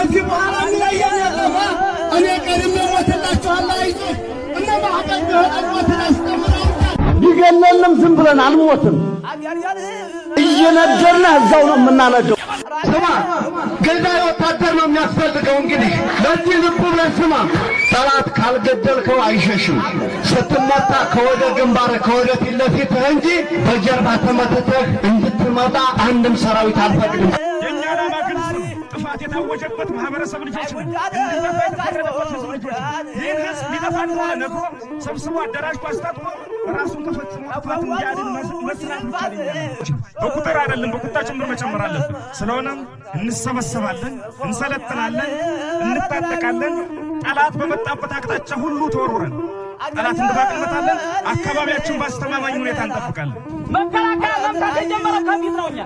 ከዚህ በኋላ የሚለየን የለም። እኔ ቀድሜ እሞትላችኋለሁ። አይዞህ እነ ማዕቀብ ሞትን አስተምረውኛል። ቢገለንም ዝም ብለን አንሞትም። እየነደርነህ እዛው ነው የምናነደው። ስማ፣ ገዳይ ወታደር ነው የሚያስፈልገው። እንግዲህ ለዚህ ልብ ብለህ ስማ። ጠላት ካልገደልከው አይሸሽም። ስትመታ ከወደ ግንባር ከወደ ፊት ለፊትህ እንጂ በጀርባ ተመትተህ እንድትመጣ አንድም ሰራዊት አልፈቅድም። የእኛ ዓላማ ግልጽ ነው። ጥፋት የታወጀበት ማህበረሰብ ልጆች ነን። እንዲጠፋ የተፈረደበት ህዝብ ልጆች ነን። ይህን ህዝብ ሊጠፋ እንደሆነ ነግሮ፣ ሰብስቦ፣ አደራጅቶ፣ አስታጥቆ ራሱን ከፈጽሞ ጥፋት እንዲያድን መስራት ብቻ ነው የኛ ዓላማ። በቁጥር አይደለም፣ በቁጣ ጭምር መጨመር አለብን። ስለሆነም እንሰበሰባለን፣ እንሰለጥናለን፣ እንታጠቃለን። ጠላት በመጣበት አቅጣጫ ሁሉ ተወርውረን ጠላትን ድባቅ እንመታለን። አካባቢያችን በአስተማማኝ ሁኔታ እንጠብቃለን። መከላከያ መምታት የጀመረ ከፊት ነው። እኛ